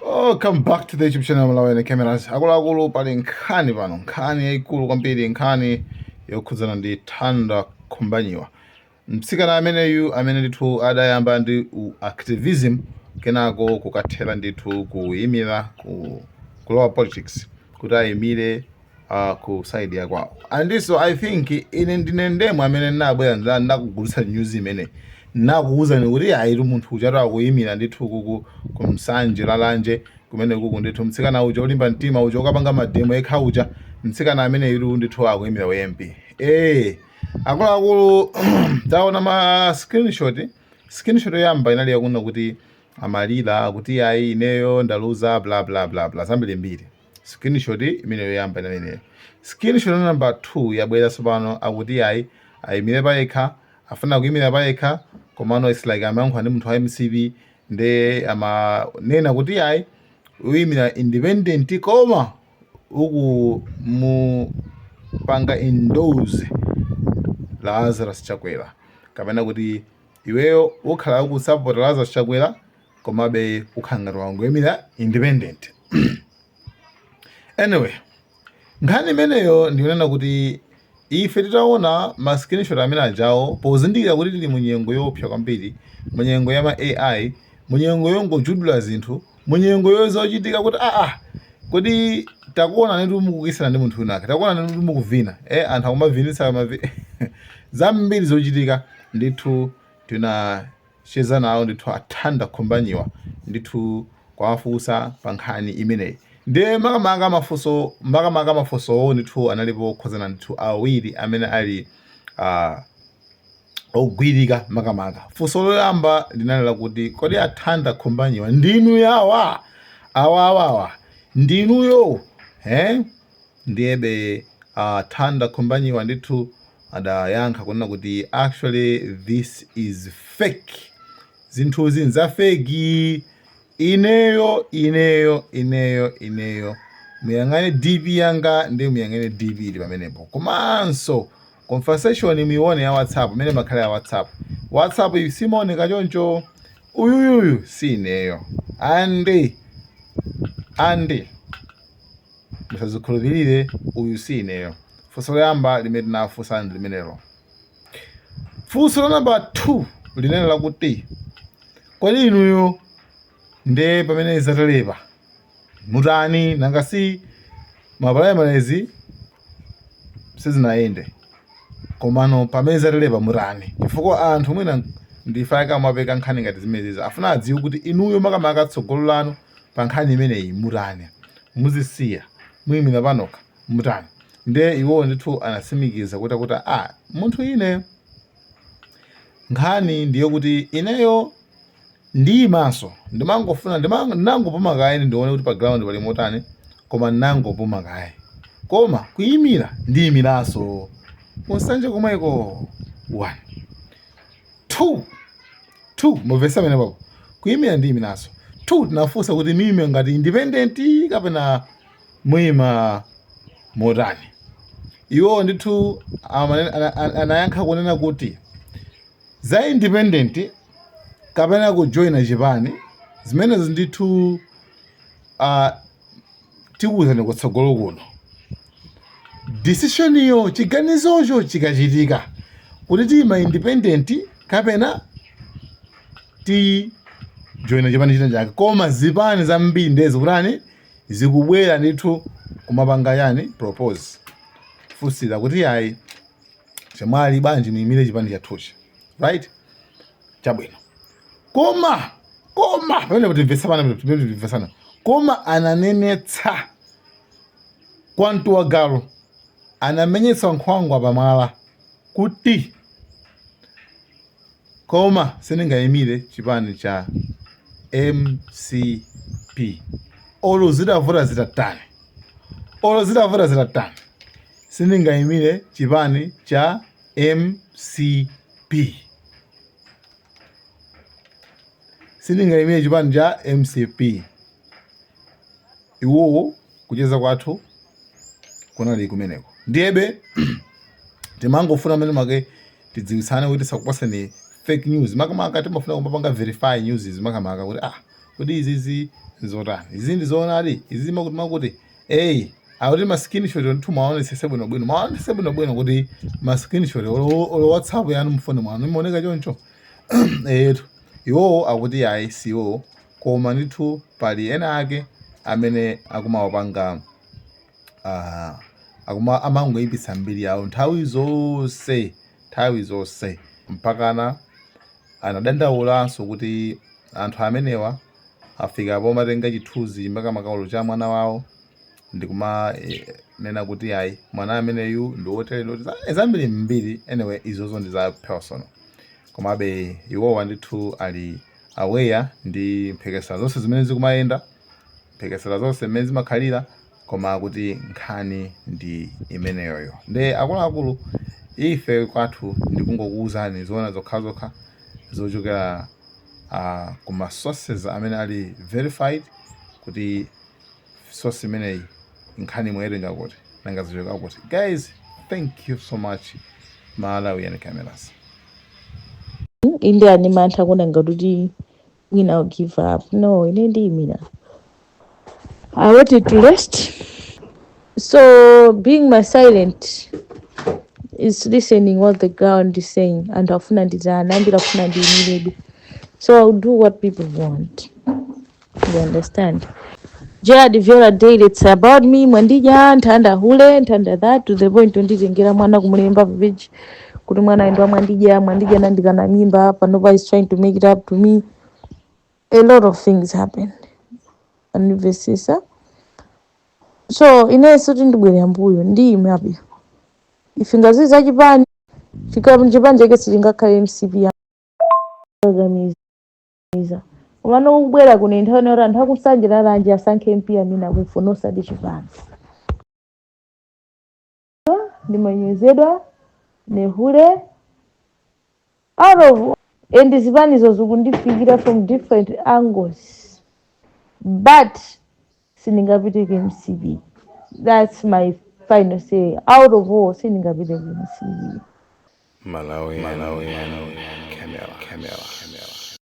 Oh, come back to the YouTube channel Malawi Cameras. Akuluakulu, pali nkhani pano, nkhani yayikulu kwambiri, nkhani yokhudzana ndi Thanda Khumbanyiwa. Mtsikana ameneyu amene ndithu adayamba ndi activism, kenako kukathera ndithu kuyimira ku kulowa politics, kuti ayimire ku side ya kwawo. Andinso I think ine ndine ndemwe amene ndinabwera ndakugulitsa news imene nakuwuzani kuti ayitu munthu uja akuyimira ndithu kuku kumsanje lalanje kumene kuku ndithu, mtsikana uja olimba mtima uja ukapanga ma demo yekha uja, mtsikana amene ilu ndithu akuyimira u MP. Akuluakulu, taona ma screenshot. Screenshot yoyamba inali yakunena kuti amalira kuti ayi, ineyo ndaluza, bla bla bla bla, zambirimbiri. Screenshot imene yoyamba inameneyo. Screenshot number 2 yabwera tsopano, akuti ayi, ayimire payekha, afuna kuyimira payekha, komano it's like amayankhula ndi munthu wa MCP, nde amanena kuti ayi, uyimira independent koma uku mupanga endorse Lazarus Chakwera, kapena kuti iweyo ukhala ukusapota Lazarus Chakwera, komabe ukhala ngati wangoyimira independent. Anyway, nkhani imeneyo ndikunena kuti ife titaona ma screenshot amene ajawo, pozindikira kuti tili munyengo yoopsa kwambiri, munyengo ya ma AI, munyengo yongojudula zinthu, munyengo yozochitika kuti kodi takuona netu mukukisana ndi munthu winake, takuona netu mukuvina, anthu akumavinitsa zambiri zochitika ndithu. Tinacheza nawo ndithu athanda Khumbanyiwa ndithu, kwawafunsa pa nkhani imeneyi. Ndiye makamaka mafunsowo ndithu analipo okhuzana ndithu awiri amene ali ogwirika. Makamaka funso loyamba linali lakuti, kodi athanda Khumbanyiwa, ndinu yawa awawawa, ndinuyo, eh? Ndiyebe Thanda Khumbanyiwa ndithu adayankha kunena kuti actually this is fake, zinthuzi nza fake. Ineyo, ineyo, ineyo, ineyo, muyang'ane DP yanga ndi muyang'ane DP ili pamenepo, komanso conversation muione ya WhatsApp imene makhale ya WhatsApp. WhatsApp iyi simaoneka choncho. Uyuyuyu si ineyo, andi musazikhulupirire, uyu si ineyo. Funso loyamba limene tinafunsa ndi limenelo. Funso la namba 2 linene lakuti, kodi inuyo nde pamene zatelepa mutani? Nanga si ma primaries sizinayende, komano pamene zatelepa mutani? Chifukwa anthu mwina ndifaka amapeka nkhani ngati zimenezi, afuna adziwe kuti inuyo makamaka tsogolo lanu pa nkhani imeneyi mutani, muzisiya, muyimira panokha, mutani? Nde iwowo ndithu anatsimikiza kuti munthu ine nkhani ndiyo kuti ineyo ndiyimanso, ndimangofuna ndinangopuma kaye, ndione kuti pa ground pali motani, koma ndinangopuma kaye, koma kuyimira ndiyimiranso kunsanje komweko. One, two, two, mumvesa pamene papo, kuyimira ndiyimiranso. Two, tinafunsa kuti muyime ngati independent kapena muyima motani? Iwo ndithu anayankha kunena kuti za independent kapena kujoina chipani, zimenezo ndithu tikuwuzani kutsogolo kuno, decision iyo, chiganizocho chikachitika kuti tiyima independent kapena ti joina chipani china chake. Koma zipani zambiri ndezi kutani, zikubwera ndithu kumapanga yani, propose, funsira kuti ayi chemwali, bwanji muyimire chipani chathuchi, right? Chabwino, koma pamene kuti mvesa pana, pamene timvesana, koma ananenetsa kwantuwagalo, anamenyetsa nkhwangwa pamwala kuti koma sindingayimire chipani cha MCP, olo zitavuta zitatani, olo zitavuta zitatani, sindingayimire chipani cha MCP, sindingayimire chipani cha MCP. Iwowo kucheza kwathu kunali kumeneko. Ndiyebe timangofuna amene make tidziwitsane kuti tisakupaseni fake news. Makamaka timafuna kumapanga verify news, makamaka kuti Kuti izizi nzotani? Izi ndi zoonadi izi? Makuti makuti eyi, akuti ma screenshot ndithu mwaonetsese bwinobwino, mwaonetsese bwinobwino kuti ma screenshot olo WhatsApp yanu mfoni mwanu imaoneka choncho. Etu, iwowo akuti ayi, siwo, koma ndithu pali ena ake amene akumawapanga, akuma amangoyipitsa mbiri yawo nthawi zonse, nthawi zonse. Mpakana anadandaulanso kuti anthu amenewa afika pomatenga chithunzi, makamaka cha mwana wawo, ndikuma nena kuti ayi, mwana ameneyu ndi wotere, ndi zambiri mbiri. Anyway, izozo ndi za personal, komabe iwowa ndithu ali aware ndi mphekesera zonse zimene zikumayenda, mphekesera zonse zimene zimakhalira, koma kuti nkhani ndi imeneyoyo. Nde akuluakulu, ife kwathu ndikungokuwuzani zoona zokhazokha zochokera kuma sources amene ali verified, kuti source imeneyi nkhani mwayerenga kuti nanga zichoka kuti. Guys, thank you so much. Malawian Cameras. Inde, ani mantha kuona ngati kuti mwina I'll give up. No, ine ndiyimira. I wanted to rest, so being my silent is listening what the ground is saying. Anthu afuna nditani? Ambiri afuna ndiyimirebe, so I'll do what people want, you understand? Gerard Viola Daily, it's about me. Mwandidya, nthanda hule, nthanda that, to the point nditengera mwana kumulemba pa page kuti mwana ndo mwandidya, mwandidya nandikana mimba. Panopa is trying to make it up to me. A lot of things happen, andimvesesa. So inenso tindibwerera mbuyo, ndiyimabe. Ife ngazi zachipani, chipani chake sichingakhale MCP organiza, komano ukubwera kuno nthawi yoti anthu akusanjira lanje asankhe MP amene akufuna, osati chipani. Ndimanyozedwa nehule out of and zipanizo zikundifikira from different angles, but sindingapite ku MCP. That's my final say. Out of all, sindingapite ku MCP. Malawi, Malawi, Camera, Camera, Camera.